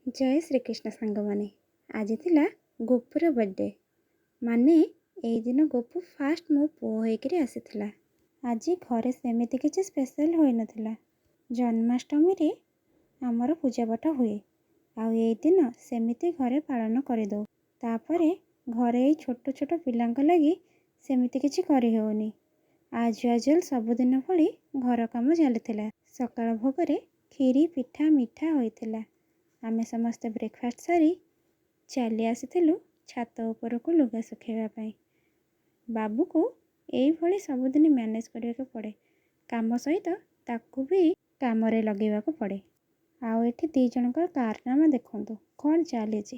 ଜୟ ଶ୍ରୀକୃଷ୍ଣ ସାଙ୍ଗମାନେ। ଆଜି ଥିଲା ଗୋପୁର ବର୍ଥଡ଼େ, ମାନେ ଏଇ ଦିନ ଗୋପୁ ଫାଷ୍ଟ ମୋ ପୁଅ ହେଇକିରି ଆସିଥିଲା। ଆଜି ଘରେ ସେମିତି କିଛି ସ୍ପେଶାଲ୍ ହୋଇନଥିଲା। ଜନ୍ମାଷ୍ଟମୀରେ ଆମର ପୂଜାପାଠ ହୁଏ ଆଉ ଏଇ ଦିନ ସେମିତି ଘରେ ପାଳନ କରିଦେଉ। ତାପରେ ଘରେ ଏଇ ଛୋଟ ଛୋଟ ପିଲାଙ୍କ ଲାଗି ସେମିତି କିଛି କରିହେଉନି। ଆଜ୍ ୟୁଜୁଆଲ୍ ସବୁଦିନ ଭଳି ଘର କାମ ଚାଲିଥିଲା। ସକାଳ ଭୋଗରେ କ୍ଷୀରି, ପିଠା, ମିଠା ହୋଇଥିଲା। ଆମେ ସମସ୍ତେ ବ୍ରେକଫାଷ୍ଟ ସାରି ଚାଲି ଆସିଥିଲୁ ଛାତ ଉପରକୁ ଲୁଗା ଶୁଖାଇବା ପାଇଁ। ବାବୁକୁ ଏଇଭଳି ସବୁଦିନ ମ୍ୟାନେଜ୍ କରିବାକୁ ପଡ଼େ, କାମ ସହିତ ତାକୁ ବି କାମରେ ଲଗେଇବାକୁ ପଡ଼େ। ଆଉ ଏଠି ଦୁଇ ଜଣଙ୍କର କାରନାମା ଦେଖନ୍ତୁ କ'ଣ ଚାଲିଛି।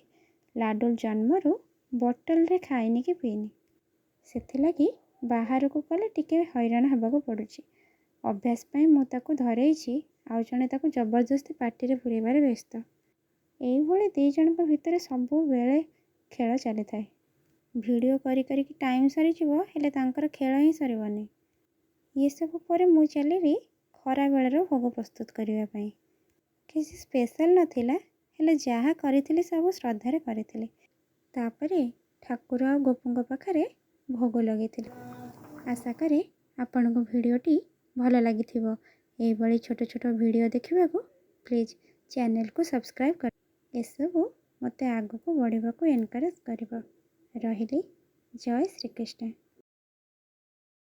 ଲାଡ଼ୁ ଜନ୍ମରୁ ବୋଟଲରେ ଖାଇନି କି ପିଇନି, ସେଥିଲାଗି ବାହାରକୁ ଗଲେ ଟିକେ ହଇରାଣ ହେବାକୁ ପଡ଼ୁଛି। ଅଭ୍ୟାସ ପାଇଁ ମୁଁ ତାକୁ ଧରେଇଛି, ଆଉ ଜଣେ ତାକୁ ଜବରଦସ୍ତି ପାଟିରେ ପୁରେଇବାରେ ବ୍ୟସ୍ତ। ଏଇଭଳି ଦୁଇ ଜଣଙ୍କ ଭିତରେ ସବୁବେଳେ ଖେଳ ଚାଲିଥାଏ। ଭିଡ଼ିଓ କରି କରିକି ଟାଇମ୍ ସରିଯିବ, ହେଲେ ତାଙ୍କର ଖେଳ ହିଁ ସରିବନି। ଏସବୁ ପରେ ମୁଁ ଚାଲିଲି ଖରାବେଳର ଭୋଗ ପ୍ରସ୍ତୁତ କରିବା ପାଇଁ। କିଛି ସ୍ପେଶାଲ୍ ନଥିଲା, ହେଲେ ଯାହା କରିଥିଲି ସବୁ ଶ୍ରଦ୍ଧାରେ କରିଥିଲି। ତାପରେ ଠାକୁର ଆଉ ଗୋପୁଙ୍କ ପାଖରେ ଭୋଗ ଲଗେଇଥିଲି। ଆଶା କରେ ଆପଣଙ୍କୁ ଭିଡ଼ିଓଟି ଭଲ ଲାଗିଥିବ। ଏଇଭଳି ଛୋଟ ଛୋଟ ଭିଡ଼ିଓ ଦେଖିବାକୁ ପ୍ଲିଜ୍ ଚ୍ୟାନେଲକୁ ସବସ୍କ୍ରାଇବ୍ କର। ଏସବୁ ମୋତେ ଆଗକୁ ବଢ଼ିବାକୁ ଏନକରେଜ୍ କରିବ। ରହିଲି, ଜୟ ଶ୍ରୀକୃଷ୍ଣ।